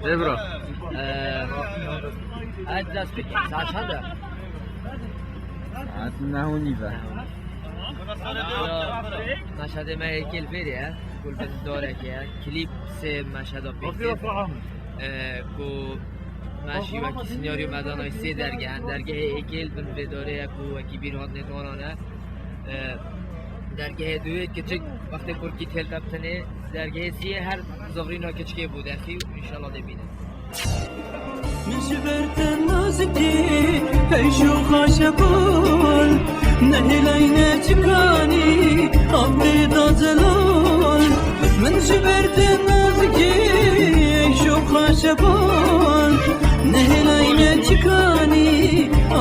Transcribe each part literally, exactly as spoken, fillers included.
Lê bro. Ee, ez dest pê saet çend e? Saet neh û nîv e. Meşedê me êkê li vêrê ye. Ku li bin darekê ye. Klîp sê meşeda pêk tê. Ee, ku me jî wekî senaryo me danayî sê dergeh in. Dergehê êkê li bin vê darê ye ku wekî bîr hatine dwanan e. Ee, dergehê duyê kiçik wextê kurkî têl teptinê. Dergehê siyê her zivrîna kiçikê bû derxî û înşallah dê bînin. Min ji ber te nazikî, peyşûxa şebol, nehêlay neçikanî, av tê da zelal. Min ji ber te nazikî, peyşûxa şebol, nehêlay neçikanî,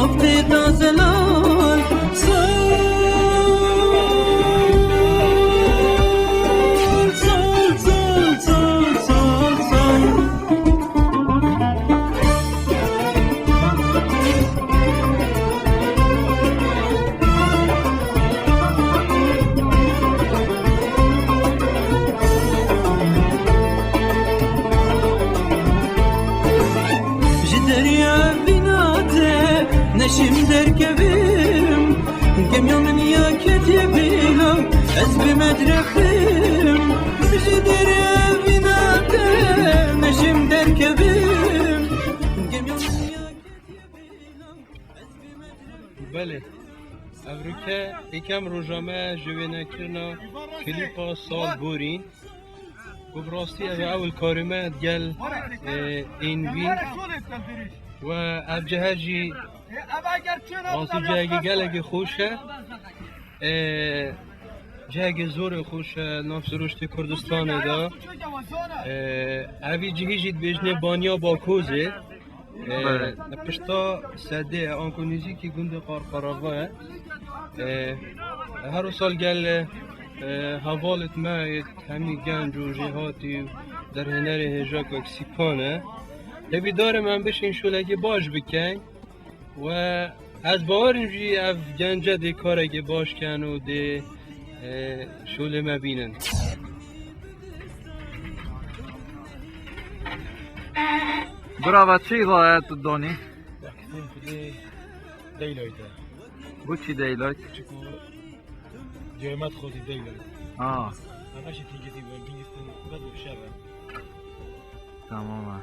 av tê da zelal. Sal, sal, sal, sal, sal, sal. Ji derya vîna te neşim derkevim. Gemiya min ya ketiye bila, ez bi me direxim. Ji derya vîna te neşim derkevim. Gemiya min ya ketiye bila, ez bi me direxim. Belê. Evroke êkem roja me ji wênekirina klîpa Sal Borîn. Ku bi rastî ev e ewil karê me digel, e, ên wî. We ev cihê jî rastî cihekî gelekî xweş e. E, cihekî zorê xweş e nav sirûştê Kurdistanê de. E, evî cihî jî dibêjinê Banya Bakozê. Ee, Belê. Pişta sedê ye, anku nêzîkî gundê Qarqarava ye. Ee, her sal gel, e, hevalêt me yê hemî genc û jêhatî û derhênerê hêja ku eksîkan e. Hêvîdar im em bişên şolekê baş bikeyn. We ez bawer im jî ev gence dê karekê baş ken û dê, e, şolê me bînin. Brava, çi îxayet tu donî? Daylight e. Bu çi Daylight? Çiko Cemat xwedî Daylight. Ha. Hemeşi pingisi ben, pingistin, ben bu şer. Tamam ha.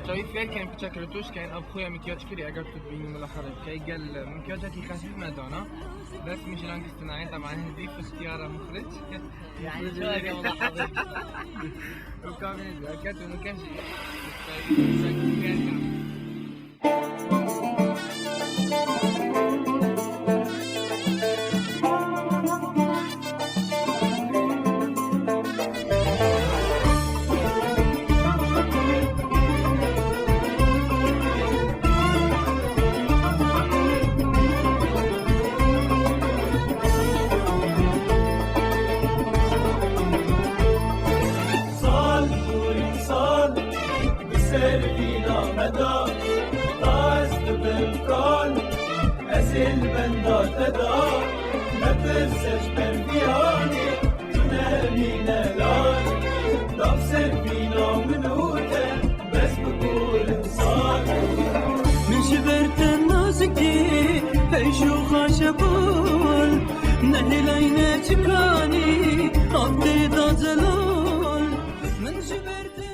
Çavî fêr ken piçek rituş ken, ev xuya mikyaj kirî, eger tu dibînî min li xerê bikey, gel mikyajekî xefîf me dana. Bes min ji rengî stinayê, teban hindî fistiyara muxlic. Yani şöyle bir olay. O kahve ne diyor? Hakikaten onu keşke. Sal, sal, bi ser vîna me da, ta ez dibim kal, ez ê li benda te da, mepirse ji ber viyanê, tu nemîne lal. Da bi ser vîna min û te, bes biborin sal. Min ji ber te nazikî, peyşûxa şebol, nehêlay neçikanî, av tê da zelal. Min ji ber te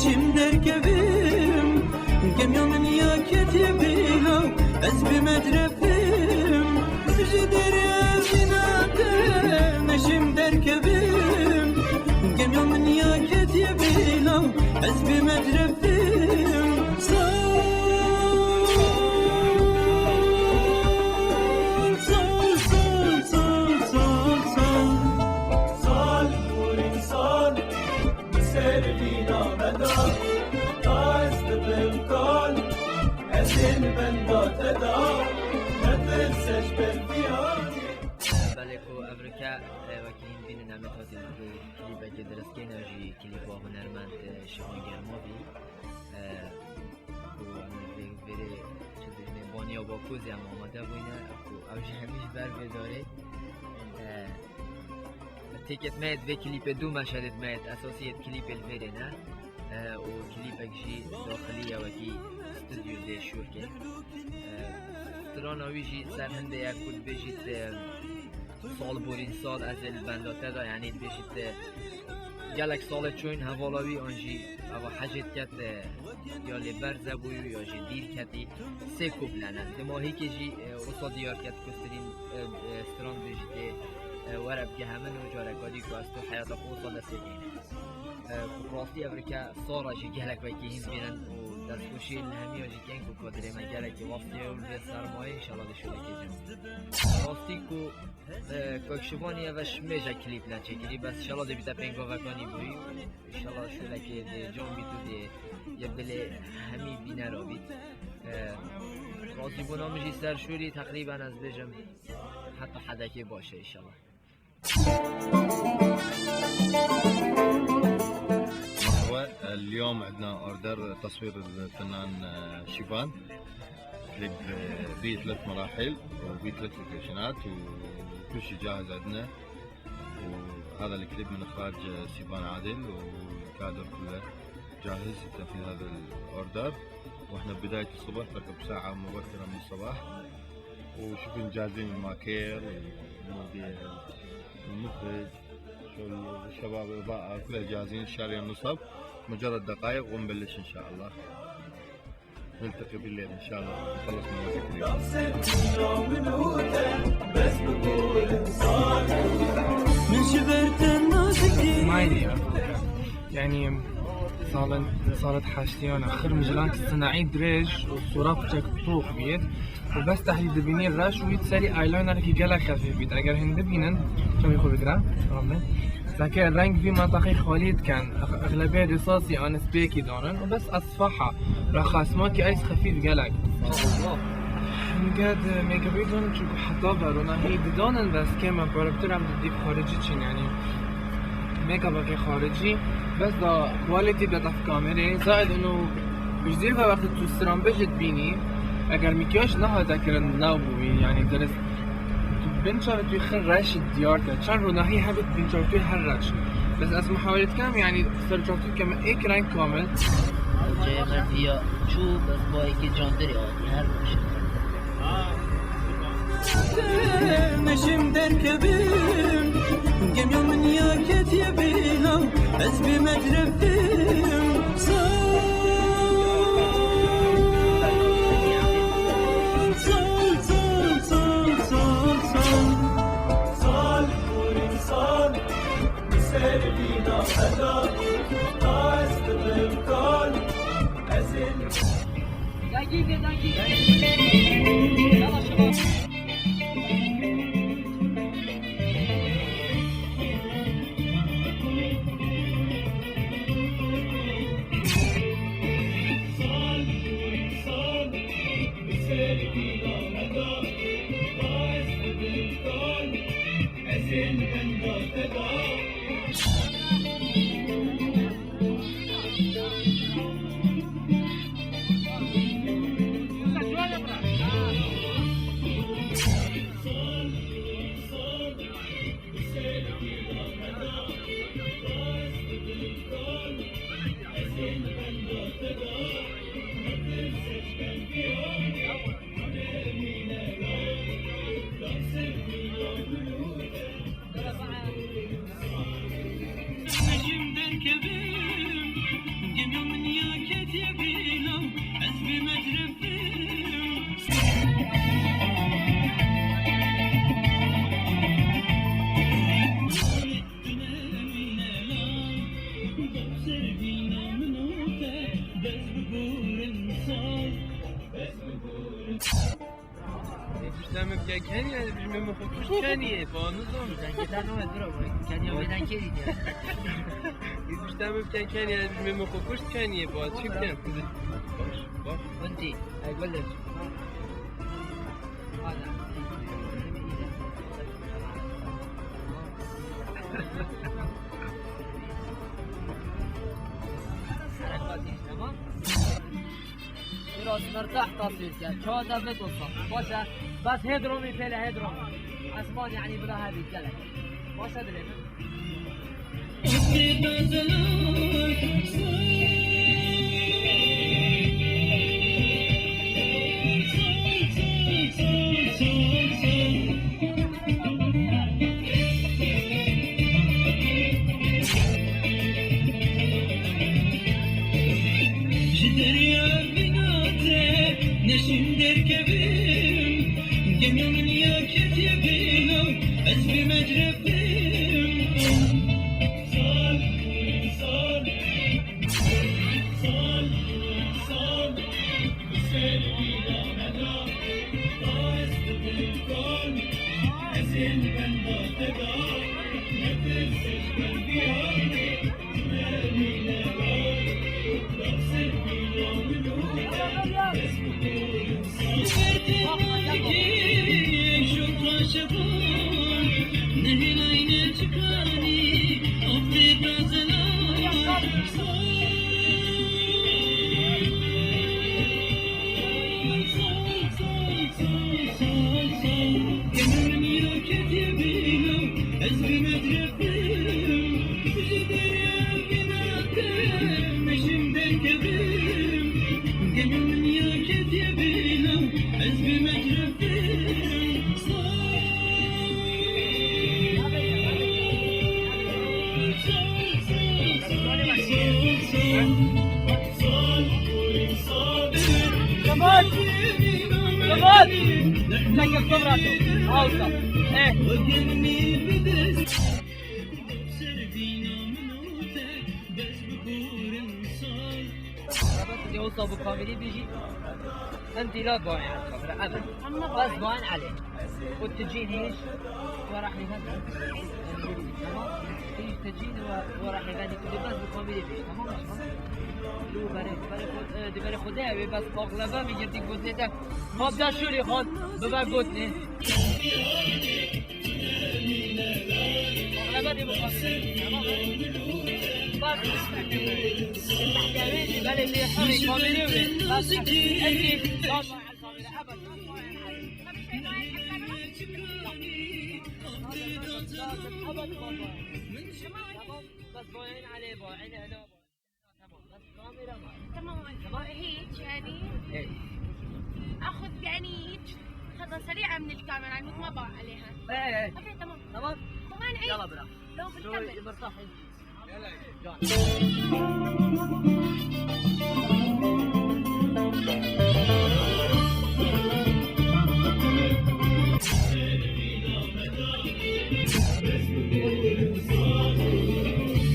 Çim derkevim, gemiya min ya ketiye bêlaw, ez bê medrefim. Ji derê evîna te neşim derkevim, gemiya min ya ketiye bêlaw, ez bê medrefim. Sal, sal, sal, sal, sal, sal. Sal, kurî, sal. Bi ser vîna me de, ta ez dibim kal, ez ê li benda te de, netirse ji ber viyanê. Belê ku evrike, e, wekî hîn bînin em ê hatî klîbekê dirist kêne jî klîpa hunermend, e, Şivan Germavî. E, ku em ê vê, vêrê çi dibêjin, baniya Bakozê em amade bûyne, ku ew jî hemî ji ber vê darê. E, Têkêt me yê vê klîpê, du meşedêt me yê esasî yê klîpê li vêrê ne. E, û klîpek jî daxilî ye wekî stûdyo dê şûr kê. E, strana wî jî ser hindê ye ku dibêjît, e, sal borîn sal ez ê li benda te de, yanî dibêjît, e, gelek salê çûyîn hevala wî an jî eva hecê diket, e, ya lê berze bûyî ya jî dîr ketî. Sê kuple ne. Dimahîkê jî, e, wisa diyar ket ku sirîn, e, e, stran dibêjî tê, e, were bike hemin û careka dî ku ez tu heyata xwe wisa destê keyne. E, ku rastî evrike sala jî gelek wekî hîn bînin û destxweşiyê li hemiya jî kên ku kadirê me gelekî wastiye û li vê sermayê înşallah dê şûrekê cem. Rastî ku, e, ku Şivanî eve ji mêje klîp neçêkirî, bes înşallah dê bîte pêngavekanî bûyî. Înşallah şûrekê dê cem bît û dê yê dilê hemî bînera bît. E, razîbûna min jî ser şûrî teqrîben ez bêjim heta hedekê baş e înşallah. واليوم عندنا اوردر تصوير الفنان شيفان. كليب، آه، بيه ثلاث مراحل وبيه ثلاث لوكيشنات وكل شيء جاهز عندنا. وهذا الكليب من إخراج سيفان عادل والكادر كله جاهز لتنفيذ هذا الأوردر. وإحنا ببداية الصبح، تركب ساعة مبكرة من الصباح، وشوفوا جاهزين الماكير والمدير والمخرج، شو الشباب الإضاءة كلها جاهزين، شارية النصب، مجرد دقائق ونبلش إن شاء الله. نلتقي بالليل إن شاء الله، نخلص من وقت اليوم. من شبرت الناس كتير. مايلي، يعني، صارت، صارت حاجتي أنا آخر مجلات الصناعي دريج وصورة بتك بروح بيت. وبس تحديد بيني الرش ويتسري آيلاينر كي جلا خفيف بيت. أجر هند بينن، كم يخو بقرا؟ رمي. زكي الرنج في منطقة خالية كان. أغلبية رصاصي أنا سبيكي دونن. وبس أصفحة. رخص ما كي أيس خفيف جلك. قاعد ميجا بيدون تشوف حتى برونا هي دونن بس كما بروبتر عم تدي خارجي تشين يعني. ميك اب خارجي. بس دا كواليتي دا في كاميرا. زائد إنه بجدير وقت تو سرام بجد بيني. أجر مكياج نها ذاكر ناو بوي يعني درست. بنشر توي خن رش ديارته. شان روناهي هبت بنشر توي هر رش. بس اسمه حاولت كم يعني سرجعتو كم إيك رنج كامل. Hocaya me diya çû, bes bayekî candêrê hatî her roj. Neşim derkevim, gemya min ya ketiye bêlaw, ez bê medrefim. Sal, sal, sal, sal, sal, sal. Sal, kurî sal, bi ser vîna me de, ta ez dibim kal, ez ê. Dakika, dakika. Yavaş, yavaş. Ê, pişta min bike kenî, ez bijimê min xwe kuşt kenî, ê, ba nizam. Sen giden o, dur ama, kenî o giden kenî diye. Ê, pişta min bike kenî, ez bijimê min xwe kuşt kenî, ê, ba çi bikim? Baş, baş. Hadi, ay, gol de. Hadi. Tamam. Biraz mertah tasvir ya. Çawa da bet olsa. Başa. Bas hedromi pele hedrom. Asman yani bila hadi gel. Başa dilerim. Ji derya bîna te neşim derkevim, gelo min ya ketiye bîna, ez bi mecrefim. Sal, sal, sal, sal. Kemal! Kemal! Çekil, kobra tu. Hausa. Eh. Ew sabu kamerî bijî. Em dîla bayê kamera, evet. Bas bayên Elê. O tecîn hiç. Wara heyvan. Tamam. Hiç tecîn ve wara heyvan. Bas bu kamerî bijî. Tamam mı? Lu bere, bere, e, di bere Xwedê ew ê bas paxleva mi girdik gotnê te. Xab da şûrê xan. Bibe gotnê. Paxleva dê bu kamerî. Tamam. Bas. Belê lê xalê kamerê wê. Bas. Ezî. Bas. Tamam. Bas. Boyayın aleyh, boyayın aleyh. تمام. تمام. هيك يعني. إيه. اخذ يعني هيك نظرة سريعة من الكاميرا، يعني ما بقى عليها. إيه، إيه. اوكي، تمام. تمام. كمان عيد. يلا برا. لو شوي بنكمل. مرتاح انت. يلا.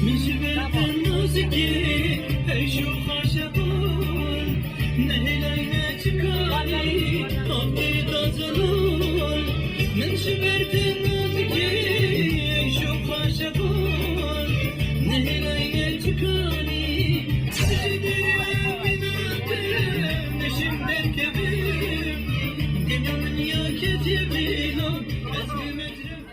Min ji ber te nazikê, ey şû xweşebûn, nehêlay neçikanî, hafte da zelal. Min ji ber te nazikê, ey şû xweşebûn, nehêlay neçikanî, ji derya bîna te neşim derkevim, gelo min ya ketiye bîna, ez bi mecrefim.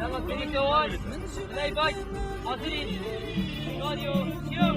Yalla, seni de var. Play bak. Hazır in. Radyo. Yok.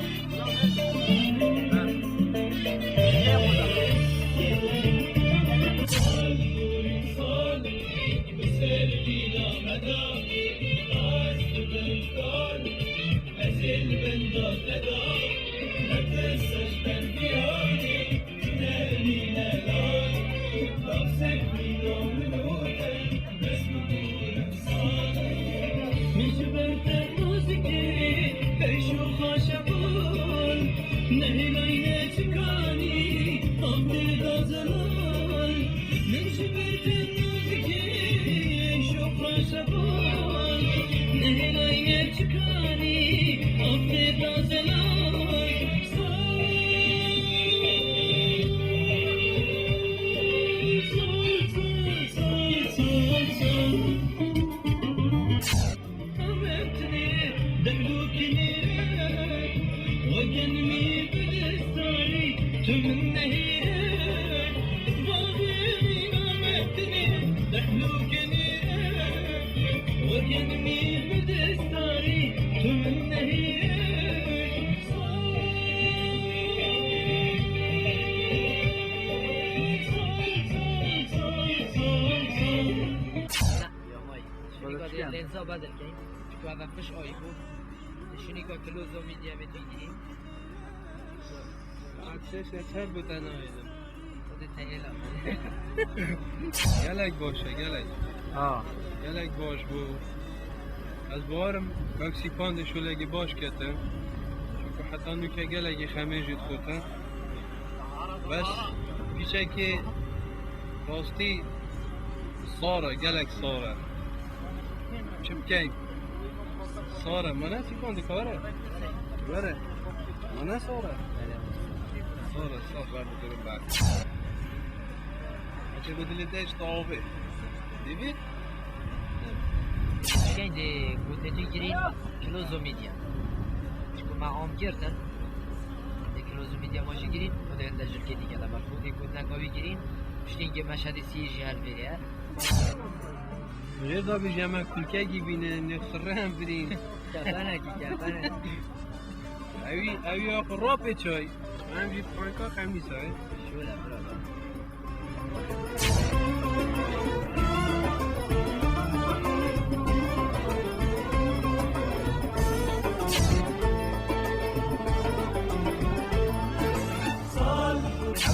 Şirîka dê lenza bedel keyin. Çiko eve fiş ayî bû. Şirîka kilo zomî diye me tî girî. Saet şeş e çar bû te nayêdim. O dê te hêla. Gelek baş e, gelek. Ha. Gelek baş bû. Ez bawerim Meksîkan dê şolekî baş ketin. Çunku heta nûke gelekî xemê jî dixutin. Bes pîçekê rastî sar e, gelek sar e. Çimkey sar e. Mane Fîkan dika were. Were. Mane sar e. Sar e, sar, ber bidirin ber. Eke bi dilê te ji te avê. Dîvî? Key dê gotê tu girî kilo zomî diye. Çiko me am girtin. Dê kilo zomî diye ma jî girîn. O dê hinde jirkê dîke de ber. Xwedê gotneka wî girîn. Piştî hingê meşedê sî jî her vêrê ye. Jê da bi jeme kulkekî bîne, nê xirem birîn. Kefenekî, kefenekî. Ew, ew ya xwe rapê çay. Em jî franka xem nîsa, e? Şöyle burada.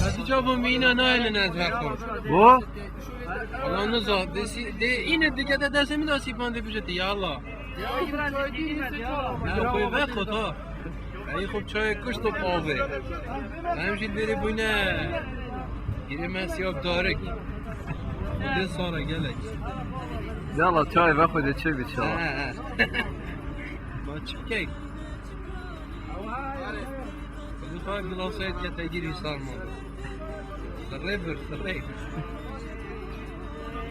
Hadi çabuk, mîna nayêlin ez heqim. Bu? Wala niza, dê sî, dê îne dike de destê min de sîpan dê bijete, ya Allah. Ya xwe vexwe da. Ey xwe çayê kişt û avê. Em jî li vêrê bûyne. Girê me siyab darik. Dê sare gelek. Yala çayê vexwe dê çê bî çawa. He, he. Ma çi bikek? Xwedî xwe gilasayê dike te girî sarma. Sirrê bir, sirrê.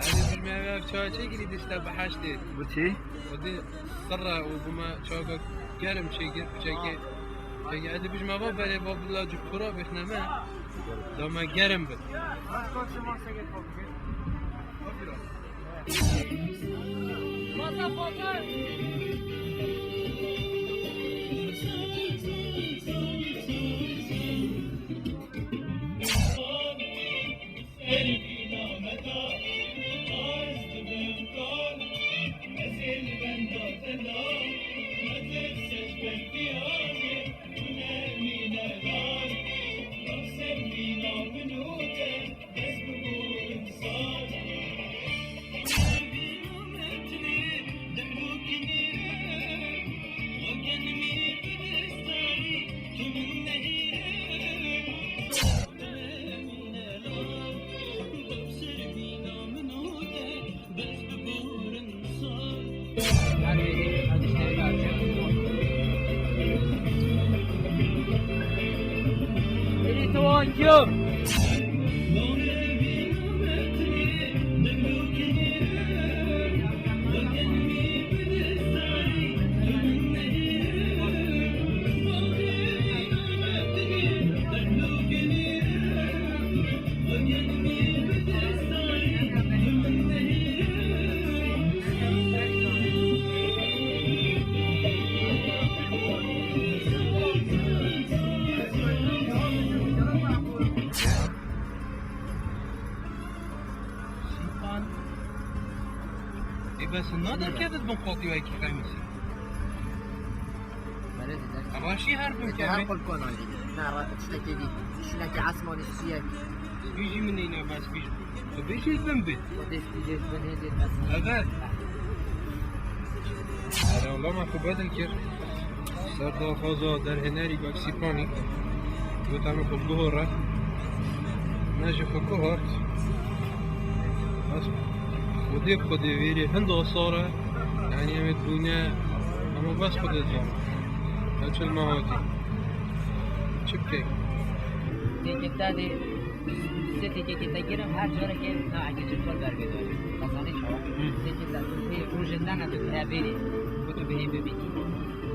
Hadi biz meyve çay çekili dişte beheştê. Bu çi? Xwedî sirre û bûme çaka germ çêkir, çekê. Çekê, hadi biz meyve berê va bila cipura bixneme. Da me germ bit. Esin nader kevit bin qotî wekî qemîsî. Belê dide. Ama şî her bin Ete her kevit. Qul konayî. Ne ra tiştekê dî. Şînekî esmanî siyek. Bîjî min neyna bes bîj. Tu bêjî bin bî. Xwedê bîjê bin hê dê bes. Evet. Erê Allah me xwe bedil kir. Ser daxwaza derhênerî Gaksîpanî. Gote min xwe bihore. Me ji xwe guhart. Bes xwedê xwedê vêrê hinda sal e. Yanî em ê bûne, ama bes xwedê zane. Ew çil me hatî. Çi bikey? Têkê te dê, sê têkekê te girim, her carekê na eke çil xwe ber bê darê. Qazanî çawa? Hı. Têkê te tu pê rojên dana tu hevêrê, ku tu bihê bibînî.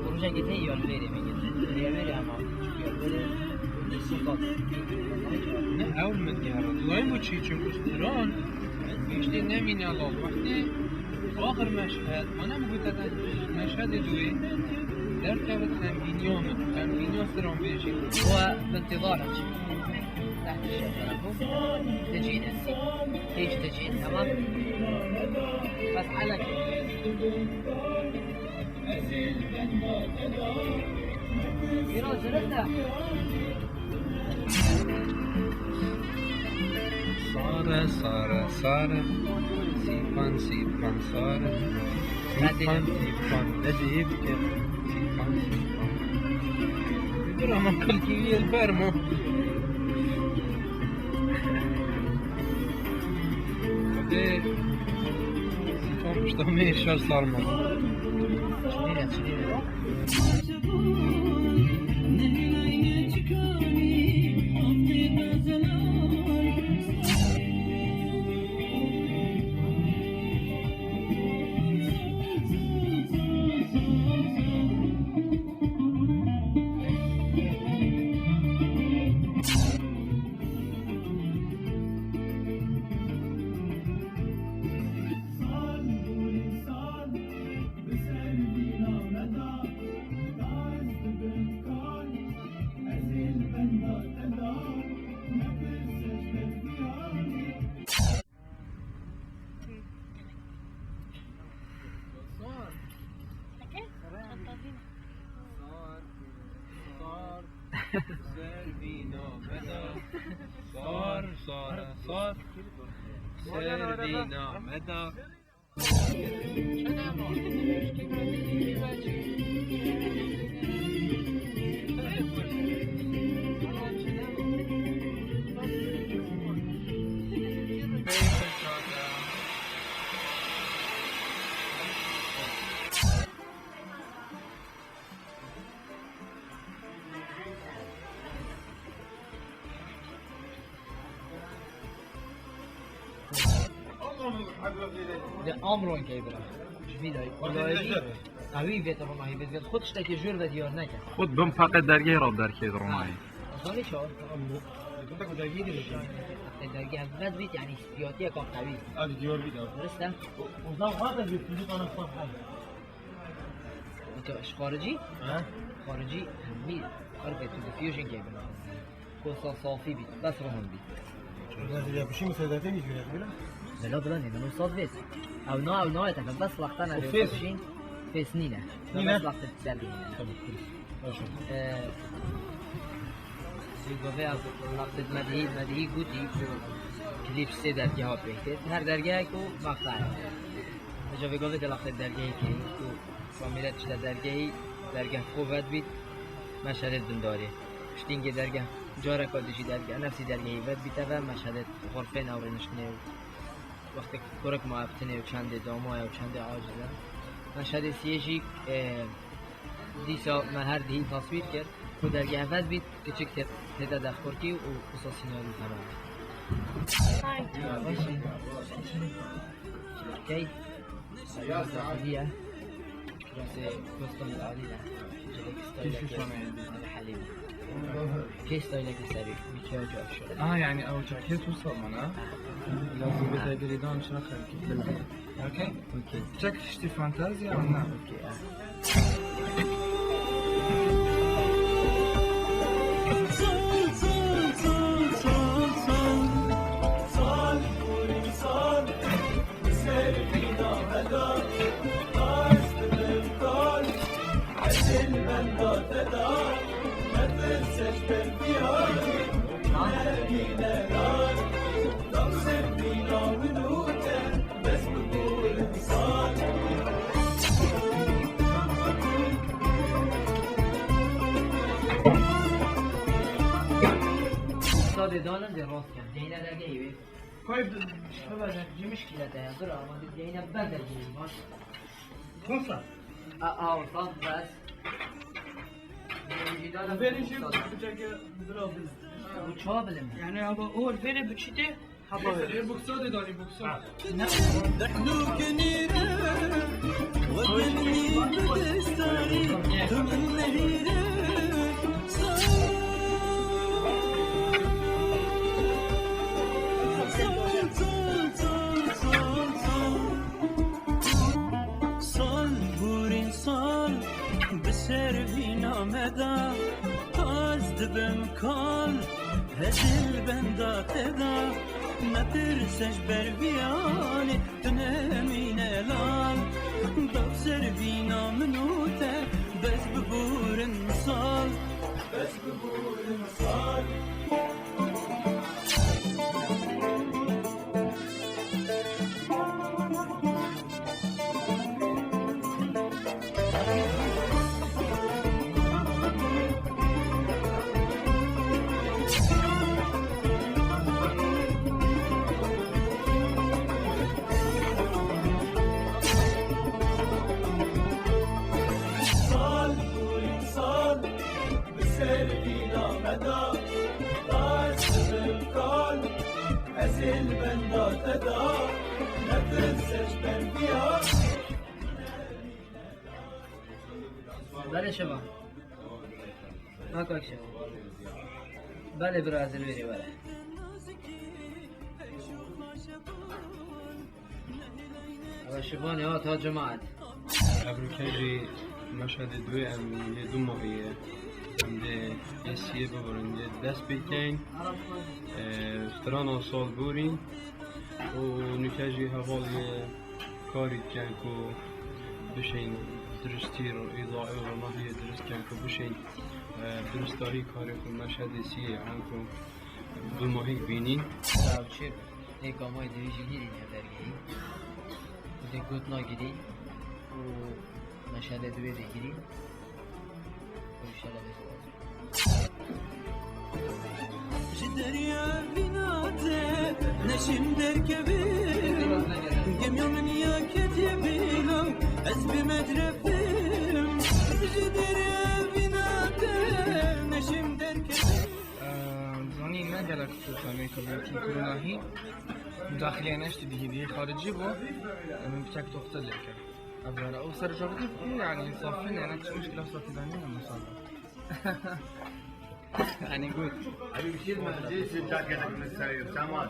Rojekê te yal vêrê bigir. Hevêrê ama, yal vêrê, tu sê kat. Ne, ew min diyar. Duayê bu çî, çunku stran, işte ne mîna lal. Wextê axir meşhed, mana min gote te, meşhedê duê, derkevit xembîniya min, xembîniya stranbêjî. Wa bintîzar e. Tehtî şefere bu. Tecîne. Hiç tecîn, tamam. Bes alek. Sare, sare, sare. Sîpan, sîpan, sare. Sîpan, sîpan. Hadi. Sîpan, sîpan. Dur ama kalkî bir yer verme. Hadi. Sîpan pişta me şer sarma. Çinîne, çinîne. Sar. Sar. Sar. Ser vîna me da. Sar, sar, sar. Ser vîna me da. Li Amronkey bira. Ji vî dayî. Qewî vê te ronahî bêt. Xwe tiştekî jûr ve diyar neke. Xwe bin peqê dergehê re derkê ronahî. Zanî çawa? Dergehê vedbît, yanî hissiyatiyeka qewî. Ev diyar bît. Dirist e? O zaman zaten bir çocuk ana saf hal. Ji xaricî? He? Xaricî hemî her bê tu di fusion key bina. Kosa safî bît, bes rohan bît. Biraz yapışayım mı Sedat'e mi jüret bile? Bela bela ne, ben o saz vês. Ew na, ew na, etek, bes laqta ne, o fês. Fês nîne. Nîne? Bes laqta dergehê. Tamam, baş ol. Ee, Vê gavê ev laqtê medihî, medihî gotî ku klîp sê dergeha pêk tê. Her dergehek û maqta ye. Eca vê gavê de laqtê dergehê kirî û kamîre tişte dergehî, dergeh xwe vedbît, meşedê dindarê. Piştîngê dergeh, careka dijî dergeh, nefsî dergehî vedbîte ve meşedê xurfê newrêniştinê û wextê kurik ma ev tinê û çendê dama ye û çendê aciz e. Meşedê siyê jî, e, Dîsa me her dihî taswîr kir ku dergeh vedbît, kiçik tê-, tê de dexkurkî û wisa sînaryo temam e. Key? Zahiriye. Kirasê Kostan Alî ne. Kî şu şanê? Helîm. Key stylekî serî, mikyaj afşar. Aa, yani ew çekê tu salmana. Lazım bir de biridan şuna xelkî. Okey? Okey. Çek işte fantazya, anla. Okey, evet. Ustadê danin dê rast ken. Ceyne dergehî wê. Koy bibeze, cimiş kîlete ya. Dur ama bir ceyne ben de ceyne baş. Kosa. A, a, o saz bes. Verişi bir çeke biraz. Bu çawa bilim? Yani ama o veri bir şey de. Haba veri. Buksa de dani buksa. Sal, borîn sal, bi ser vîna me de, ez dibim kal, hezil benda te de, netirse ji ber viyanê, tu nemîne lal. Dav ser vîna min û te, bes biborin sal, bes biborin sal. Sal, sal, bi ser vîna me de, ez dibim kal, ez ê li benda te de, netirse ji ber viya. Belê şeva. Ha, kak şeva. Belê bira, ez li wêrê were. Ev şivanê hat ha cemaet. Ebrûke jî Meşhedê duê em yê du mahî ye. Em dê yê siyê bibirin, dê dest pê keyn. Ee, strana sal borî û nûke jî hevalê karî dikin ku bişên diristî, îdayê û ronahiyê dirist ken ku bişên, ee, diristarî karê xwe Meşhedê siyê em ku du mahî bînîn. Ev çi? Ê kamay divê jî girîn, ev dergehî. Dê got nagirî û Meşhedê duê dê girîn. Û şerefê xwe. Ji derya vîna te neşim derkevim. Gemiya min ya ketiye bîna, ez bi me direvim. Ji derya vîna te neşim derkevim. Zanî ne gelek sosyal medya, çûn koronahî mudaxileyê neştî dihî, dihî xaricî bû, min piçek toxte lê kir. Ev were, ew ser cavdî bû, yani safî ne, ne çi muşkila safî danî ne mesela. Yani gut. Abi bir şey mi? Şey, şey, cakete mi sayıyor? Tamam.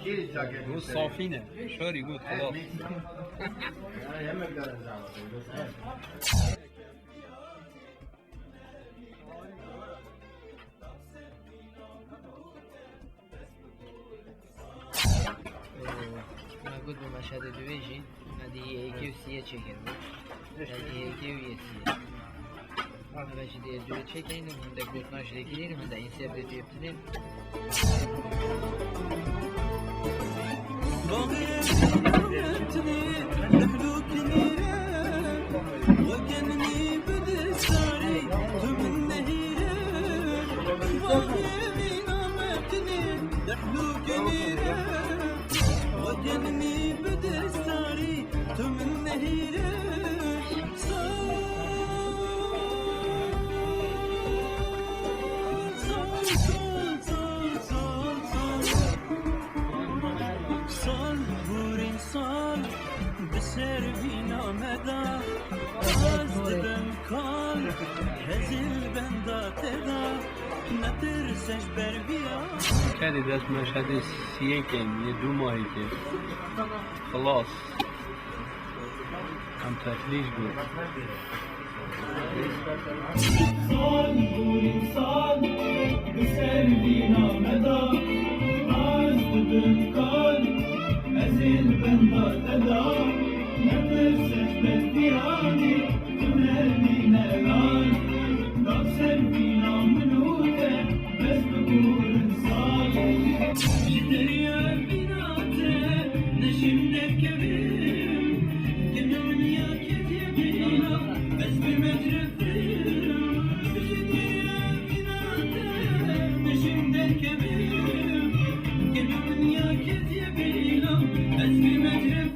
Şey, cakete. Bu safî ne? Şarî gut, xelas. Ya, yemek lazım. Me got bi Meşhedê duê jî, me dihî êkê û siyê çêkiribû. Me dihî êkê û yê siyê. Eve jî dê duê çêkeyn û hindek gotina jî lê kirîn û hindek înser dê duê bitinên. Sal, borîn sal, bi ser vîna me de, ez dibim kal, hezil benda te de, netirse ji ber viya. Kedî dest Meşhedê siyê ken, yê du mahî ke. Xilas. Em teklîş bû. Sal, borîn sal, bi ser vîna me de, ez dibim kal, ez ê li benda te de, netirse ji ber viyanê, tu nemîne lal, da ser vîna min û te. Ji derya bîna te neşim derkevim, gelo min ya ketiye bîna, ez bê mecrefim. Ji derya bîna te neşim derkevim, gelo min ya ketiye bîna, ez bê mecrefim.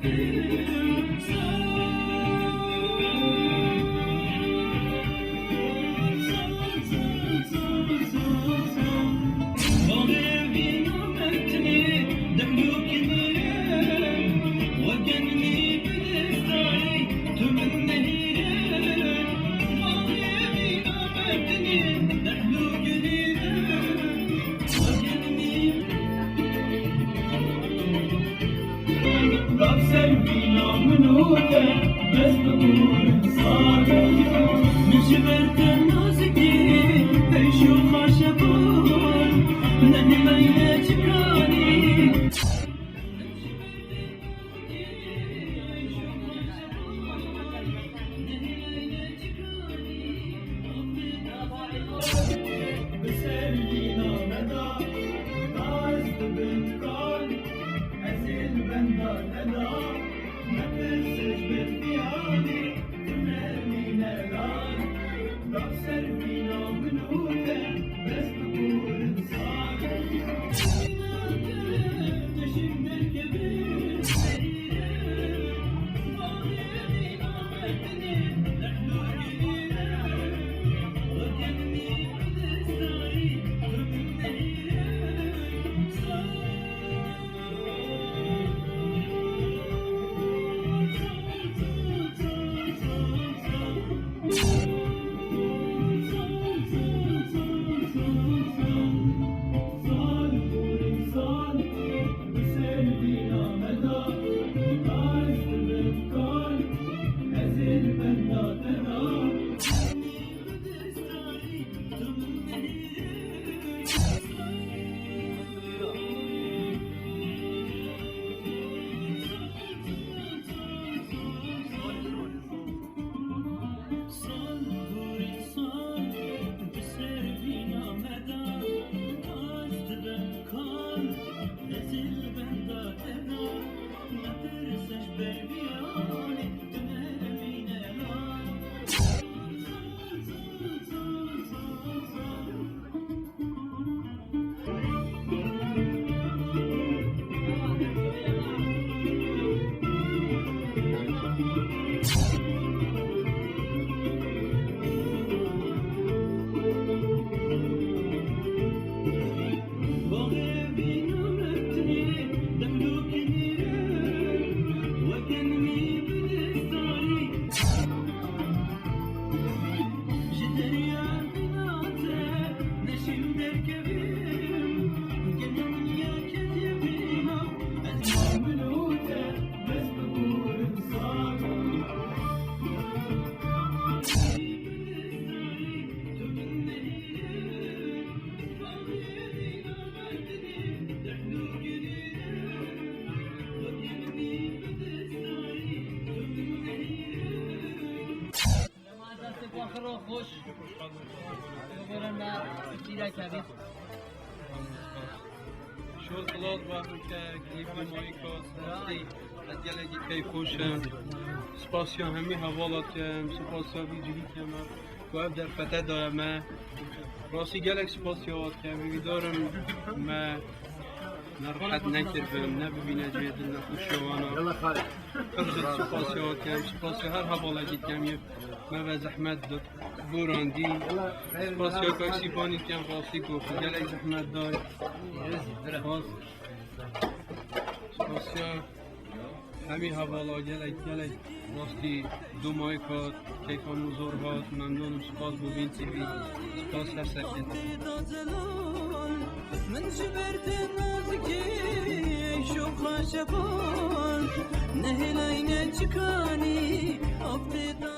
Destê xwe xir û xweş. Bibore me, tîrek hebî. Şol Xilad Behrûke, klîpê Mayîka, spasî. Ez gelekî keyfxweş im. Spasiya hemî hevala dikim, spasiya vî civîkê me ku ev derfete daye me. Rastî gelek spasiya wa dikim. Hêvîdar im me nerehet nekiribin, nebibîne cihê dilnexweşiya wan a. Pir zû spasiya wa dikim, spasiya her hevalekî dikim yê me ve zehmet da, borandî. Spasiya Kaksî Panî dikim, rastî ku gelek zehmet day. Spas. Spasiya hemî hevala gelek, gelek rastî domahîk hat, keyfa min zor hat, memnûn im, spas bo Vîn T V, spas her serkê te. Min ji ber te nazikê şoxa şevan, nehêlay ne çikanî, af tê da.